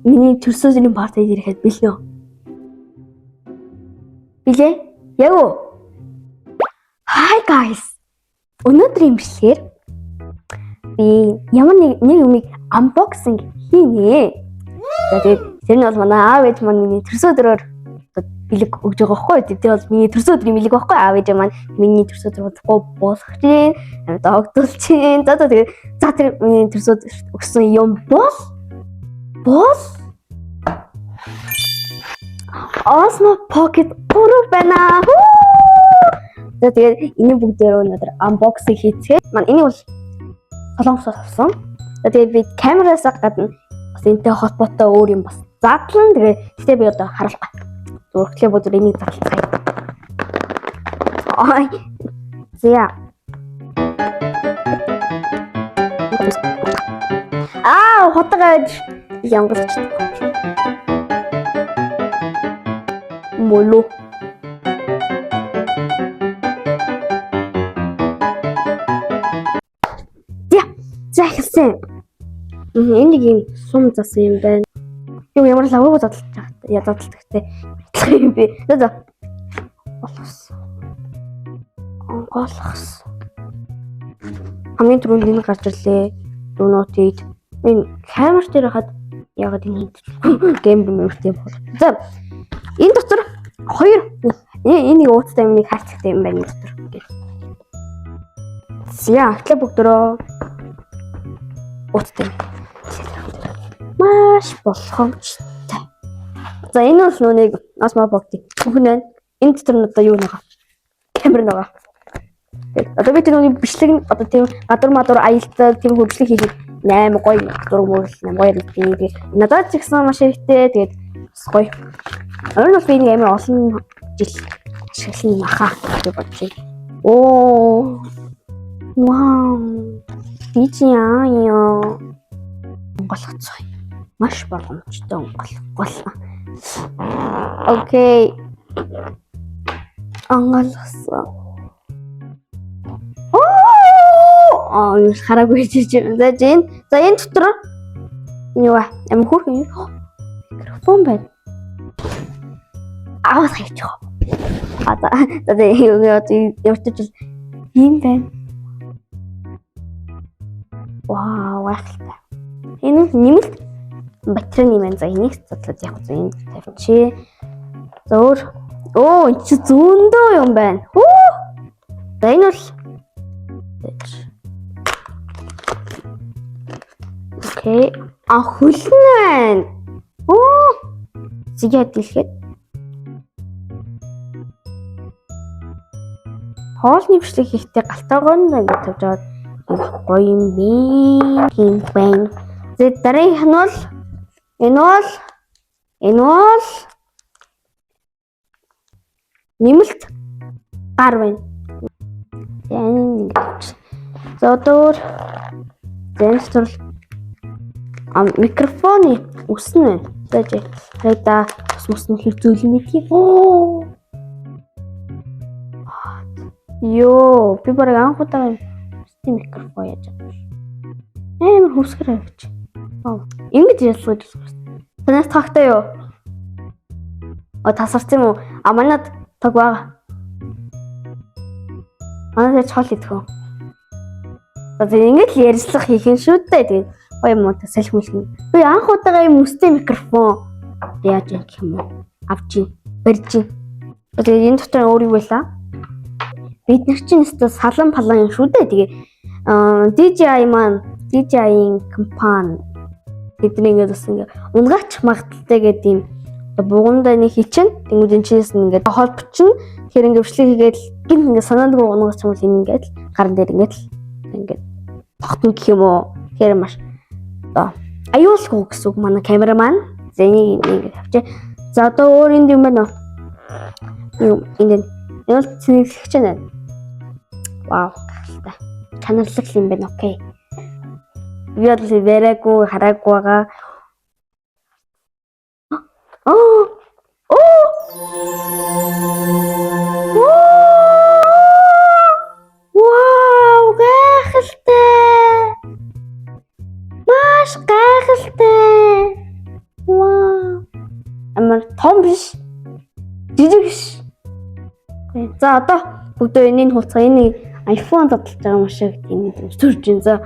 Миний төрсөн өдрийн party ирэхэд бэлнэ үү? Билээ? Яг уу? Hi guys. Өнөөдрийн бичлэгээр би ямар нэг юмыг unboxing хийнэ. За, тэгээд тэр нь бол манай аав ээж маань миний төрсөн өдрөөр одоо бэлэг өгж байгаа байхгүй юу? Тэр бол миний төрсөн өдрийн бэлэг байхгүй юу? Аав ээж маань миний төрсөн өдөр болохгүй буулгах чинь, догдолж чинь. За, тэгээд за, тэр миний төрсөн өдөрт өгсөн юм бол Osmo Pocket 3 байна. За, тэгээд энэ бүгдээр өнөөдөр unboxing хийцгээе. Маань энийг бол Солонгосоос авсан. За, тэгээд би камераас гадна бас энэтэй холбоотой өөр юм бас задлан. Тэгээд гэтээ би одоо харуулахгүй. Зүгээр хөтлөө бодвол энийг задлцгаая. Ой. За. Аа, хотгоод ямгалч. Моло. За, за, эхэлсэн. Энэ нэг юм сум засан юм байна. Юу ямар лавгуу задлж байгаа. Я задалдагтай. Адилхан юм би. За, за. Болгосон. Онгойлгосон. Хамгийн түрүүнд энэ гарч ирлээ. Do not eat. Энэ камер дээр хахад ягаад энэ хийдэж гейм мөртэй бол. За, энэ дотор хоёр энэ нэг ууцтай юм, нэг хайрцагтай юм байна энэ дотор. За, ахлаа бүгдөрөө ууцтай. Маш болгоомжтой. За, энэ бол нөө нэг Osmo Pocket. Бүхэн байна. Энэ дотор нь одоо юу нэг камер нэг. Тэгээд одоо би тэр нүг бичлэг нь одоо тийм гадар мадуур аялдаг тийм хөржлөг хийхэд 8 гоё зураг мөрөл 8 гоё яригдیں۔ Тэгээд надад ч гэсэн маш хэрэгтэй. Тэгээд бас гоё. Өөр нь бол би нэг амар олон жил ашиглан баха гэж бодож байна. Оо. Вау. DJI яа. Онгойлгоцгоё. Маш болгоомжтой онгойлгол. Okay. Онгойлгосон. Оо, аа, хараагүй хийж байна. За, энэ за, энэ дотор юу аа, амар хөөрхөн юм. Микрофон байна. Аваад хайчих. А, за, за, юу явчихвал юм байна. Вау, гайхалтай. Энэ нэмэлт батарейны юм байна. За, энийг задлаад яг зөө энд тавьчих. За, өөр оо, энэ чи зөндөө юм байна. Хүү. За, энэ бол okay. А, хөлн байна. Оо. Зигээ дэлгээд. Хоолны бичлэг хийхдээ галтаагоо нь ингээд тавьж аваад гоё юм бэ юм байна. За, дараагийнх нь бол энэ бол нэмэлт гар байна. За, энэ ингээд тавьчих. За, одоо өөр за, энэ дотор микрофоны үс нь байна. За, хайда ус мус нь хэр зүйл юм бэ? Оо. Йоо, би бараг анх удаа үсний микрофон яаж байгаа юм. Амар хүсгэр авч. Ингэж ялгаж байна. Танаас тогтой юу? О, тасарсан юм уу? А, манад тог байгаа. Манад чол идэх үү? За, ингэж л ярьцлах хийх юм шүү дээ. Тэгээд гоё юм уу, салхи мэлхин. Би анх удаага юм үстэй микрофон яаж юм гэх юм уу? Авч ийн, барьж ийн. Тэгээд энэ дотор өөр юу байлаа? Бид нар чинь өстө салан палан юм шүү дээ. Тэгээ DJI маань DJI-ийн компани тэдний ингээд бас ингээд унгаач магадaltaй гэдэг юм бугундаа нэг хийчин. Тэнгүүд энэ чинээс нь ингээд холбочин. Тэгэхээр ингээд бичлэг хийгээд гинт ингээд санаандгүй унгаач юм бол энэ ингээд гаран дээр ингээд ингээд тогтно гэх юм уу. Тэгэхээр маш одоо аюулгүй гэсэн үг манай камераман. За, энийг ингээд авчээ. За, одоо өөр энд юм байна уу? Юм энд энэ бол цэнэглэгч байна. Вау, гайхалтай. Чанарлаг юм байна. Okay. Би бол яриаггүй, хараагүй байгаа. Аа! Оо! Вау, гайхалтай. Маш гайхалтай. Амар том биш. Жижиг биш. За одоо бүгдөө энийг хулцгаа, энийг iPhone задлж байгаа юм шиг тийм юм төрж ин. За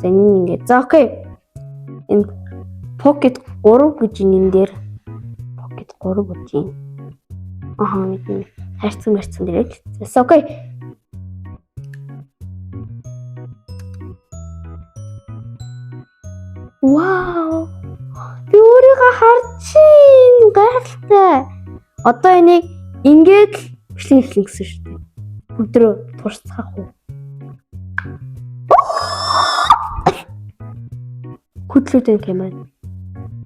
за энэ ингээд. За okay. Энэ Pocket 3 гэж энэ дээр Pocket 3 гэж юм. Аха, мэднэ. Хайрцаг мэрцэн дээрээ л. За okay. Вау. Би өөрийгөө харж чинь, гайхалтай. Одоо энийг ингээд л бичлэг эхлэн гэсэн шүү дээ. Бүгдрөө туршицгаах уу? Хөдлөөд энэ камер.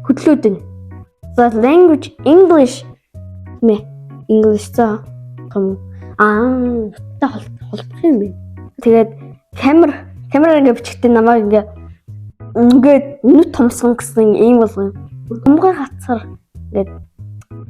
Хөдлөөд энэ. За, language English мэ. English за том аа та холбох юм бэ. Тэгээд камер ингээ бичгтээ намайг ингээд нүд томсон гэсэн ийм болгон. Умгай хацар ингээд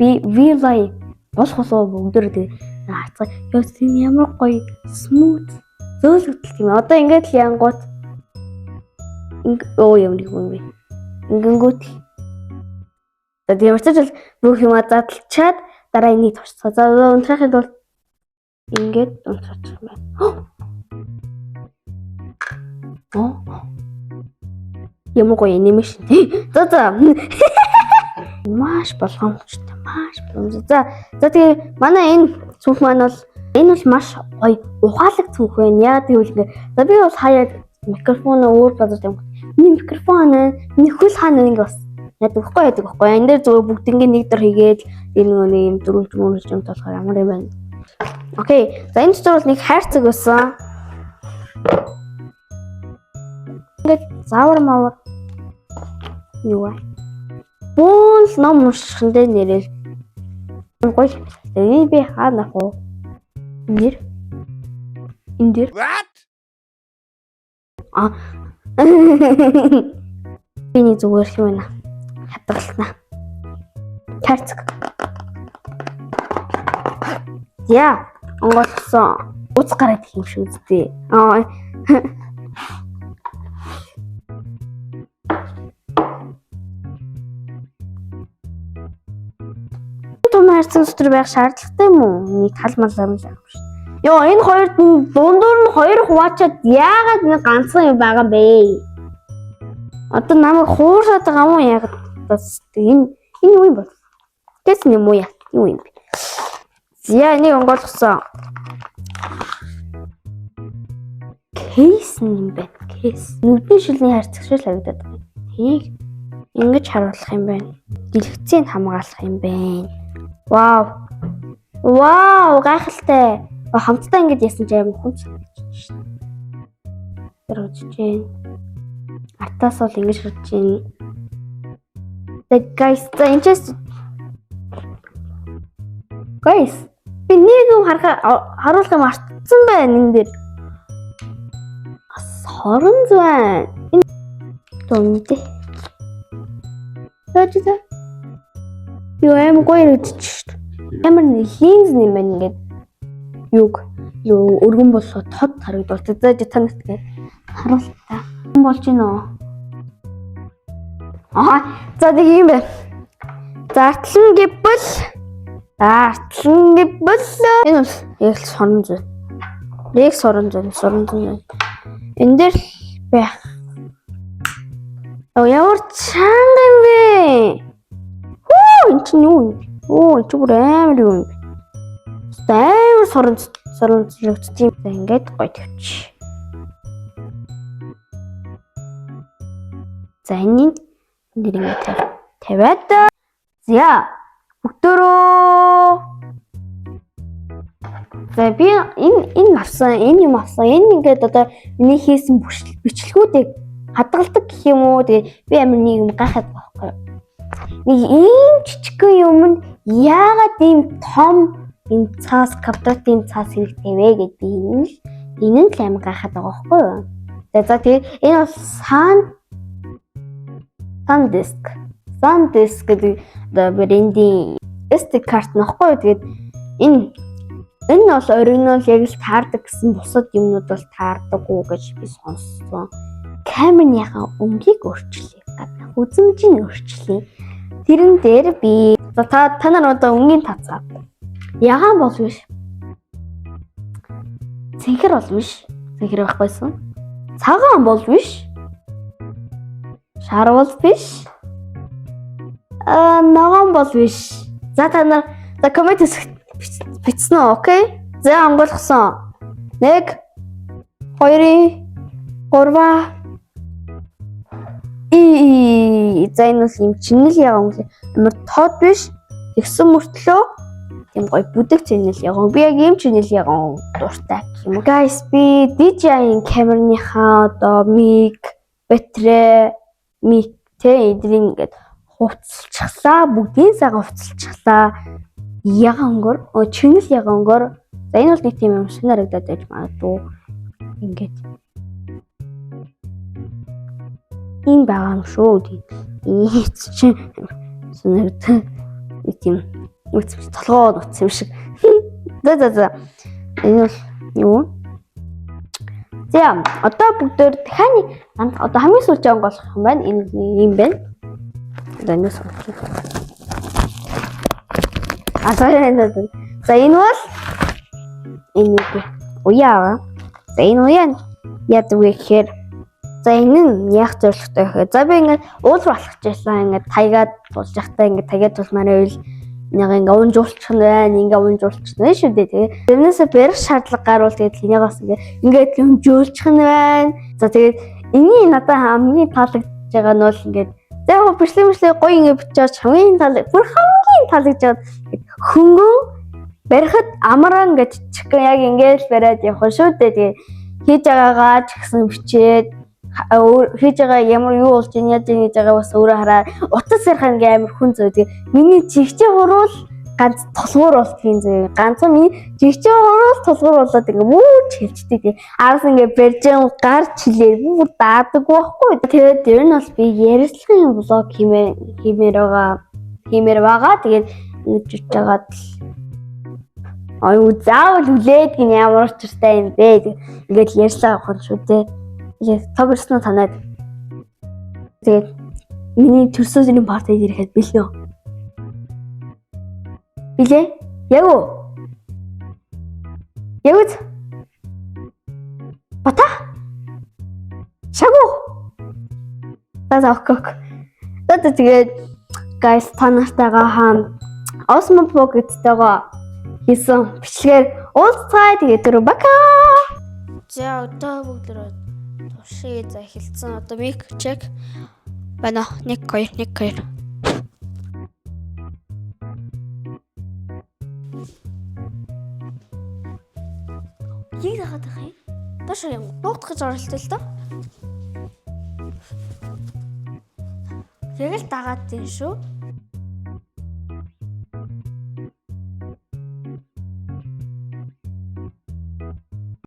би V-line болох болов бүгдөө тэгээд хацгаа. Яг тийм ямар гоё smooth зөөлөгдөл юм. Одоо ингээд л янгууд өө юм нэг юм бэ. Ингэнгүүт л. За, тийм ч л бүх юма задлчаад дараа энийг туршицгаа. За, унтрахын тулд ингээд унтраачих юм байна. Оо. Ямар гоё animation тий. За за. Маш болгоомжтой, маш боломжтой. За за, тэгээ манай энэ цүнх маань бол энэ бол маш гоё ухаалаг цүнх байна. Яа гэвэл ингээ за би бол хаяад микрофоноо өөр газар тавих. Миний микрофон, миний хөл хаана ингээ бас яадаг байхгүй. Энэ дээр зүгээр бүгднийг нэг дор хийгээд энэ нөгөө нэг юм дөрвөлж мөрөлж юм болохоор ямар юм байна. Okay. За, энэ дотор бол нэг хайрцаг байсан. Ингээд заавар мавар юу вэ? Бүүн л ном унших дээр нэрэл гоё. Энийг би хаана авах вэ? Энэ дэр. Энэ дэр. What? А. Би нэг зүгээр юм байна. Хадгална. Хайрцаг. Яа, онгойлгосон. Уц гараад их юм шүү дээ. Аа. Том хайрцаг дотор байх шаардлагатай юм уу? Нэг тал мал юм л юм шүү. Йоо, энэ хоёр дундуур нь хоёр хуваачаад яагаад нэг ганцхан юм байгаа юм бэ? Одоо намайг хуурсаад байгаа юм уу яагаад бас энэ юу юм бол? Тэс юм уу яа? Юу юм бэ? За, энийг онгойлгосон. Case юм байна. Case. Нүдний шилний хайрцаг шиг л харагдаад байна. Тийг ингэж харуулах юм байна. Дэлгэцийг хамгаалах юм байна. Вау. Вау, гайхалтай. Хамтдаа ингэж яасан ч амар хүн санагдчих шин. Тэр үжиж гин. Артаас бол ингэж харж гин. The guys, за энэ guys, би нэг юм харуулах юм артсан байна энэ дээр. Сорон байна. Энэ дүндээ. За за. Юу аим гоё харагдчих шүү дээ. Амар нэг линз нэм байна ингээд. Юг юу өргөн болоо тод харагдвал. За та нарт ингээд харуул та. Болж гинөө. Аа, за нэг юм байна. За, артлан гэвэл артлан гэвэл энэ бол яг л сорон зүй. Яг сорон зүй, сорон зүй. Энэ дээр л байх. Оо, ямар чанга юм бэ? Хүү, энэ чинь юу юм бэ? Оо, энэ чинь бүр амар юу юм бэ? Амар сорон сорон зүүлэгдсэн юм. За, ингээд гоё тавьчих. За, энэний энэ дэр ингээд тавиад. За, бүгдөө. За, би энэ авсан, энэ юм авсан. Энэ ингээд одоо миний хийсэн бичлэгүүдийг хадгалдаг гэх юм уу? Тэгээ би амар нэг юм гайхаад байгаа байхгүй юу? Нэг ийм жижигхэн юмд яагаад ийм том энэ цаас квадратын цаас хэрэгтэй вэ гэд би энэ нь л амар гайхаад байгаа байхгүй юу? За тэгээ энэ бол SanDisk. SanDisk гэдэг одоо брендийн SD карт нөхгүй юу? Тэгээд энэ бол оригинал яг л таардаг гэсэн бусад юмнууд бол таардаггүй гэж би сонссон. Камерныхаа өнгийг өөрчлөе. Гадна үзэмжийг өөрчлөе. Тэрэн дээр би за та нар одоо өнгийн тацаа. Ягаан бол биш. Цэнхэр бол биш. Цэнхэр байхгүйсэн. Цагаан бол биш. Шар бол биш. Ногоон бол биш. За та нар за comment хэсэгт бичсэн үү? Okay? За онгойлгосон. 1 2 3 И за энэ бол юм чинэл ягаан амар тод биш. Тэгсэн мөртлөө тийм гоё бүдэг чинэл ягаан. Би яг ийм чинэл ягаан дуртай гэх юм уу. Guys, би DJI-ийн камерныхаа одоо mic, батарей, mic тэ эдрийн ингээд хувцалчихлаа. Бүгдийн сайхан хувцалчихлаа. Ягаан өнгөөр, чинэл ягаан өнгөөр. За энэ бол нэг тийм юм шинэ харагдаад байж магадгүй. Ингээд ийм байгаа юм шүү. Тийм чинь сонирхдаг нэг тийм үц толгоо нутсан юм шиг. За за за. Энэ бол юу? За одоо бүгдээр дахиад одоо хамгийн сүүлийн онгойлгох юм байна. Энэ юм байна. Одоо энэс суулгах. А за за энэ бол энийг уяа. За энэ уяа яадаг вэ гэхээр за энэ нь яах зорилготой вэ? За би ингээд уул руу алхаж байсан. Ингээд таягаад тулж явахдаа ингээд таягаад тулмаар байвал энийг ингээд унжуулчих нь байна. Ингээд унжуулчих нь шүү дээ. Тэгээ тэрнээсээ барих шаардлага гарвал тэгээд энийг бас ингээд унжуулчих нь байна. За тэгээд энэний надад хамгийн таалагдж байгаа нь бол ингээд за яг бичлэг мишлэг гоё ингээд бичиж хамгийн таалаг бүр хамгийн таалагдж байгаа хөнгөн барихад амаран ингээд чихэн яг ингээд л бариад явах шүү дээ. Тэгээ хийж байгаагаа ч гэсэн бичээд хийж байгаа ямар юу болж ийн яаж ийн гэж байгаа бас өөрөө хараа утас ярих ингээ амар хүн зөө. Тэгээ миний жигчээ хуруул ганц тулгуур болдгийн зөө. Ганцхан миний жигчээ хуруул тулгуур болоод ингээ мүүч хэлждэг. Тэгээ араас ингээ барьжин гар чилээ бүр даадаг байхгүй. Тэгээд ер нь бол би ярилцлагын vlog хиймээр байгаа. Тэгээд ингэж үчиж байгаад л аюу заавал хүлээд гин ямар учиртай юм бэ. Ингээд ярьслаа авах юм шүү дээ. Тог ирсэн танаад. Тэгээд миний төрсөн өдрийн party д ирэхэд бэлнэ үү? Билээ? Яг уу? Яг үү? Бата? Шагу? За за okay. За тэгээд guys та нартайгаа хаам Osmo Pocket-тэйгоо хийсэн бичлэгээр уулзцгаая. Тэгээд түр пока. За одоо бүгдээ туршия за эхэлсэн. Одоо mic check байна. 1 2 1 2. Яг дагаад байх юм. Доош юм. Нуугдах гэж оролдсон л доо. Яг л дагаад тийм шүү.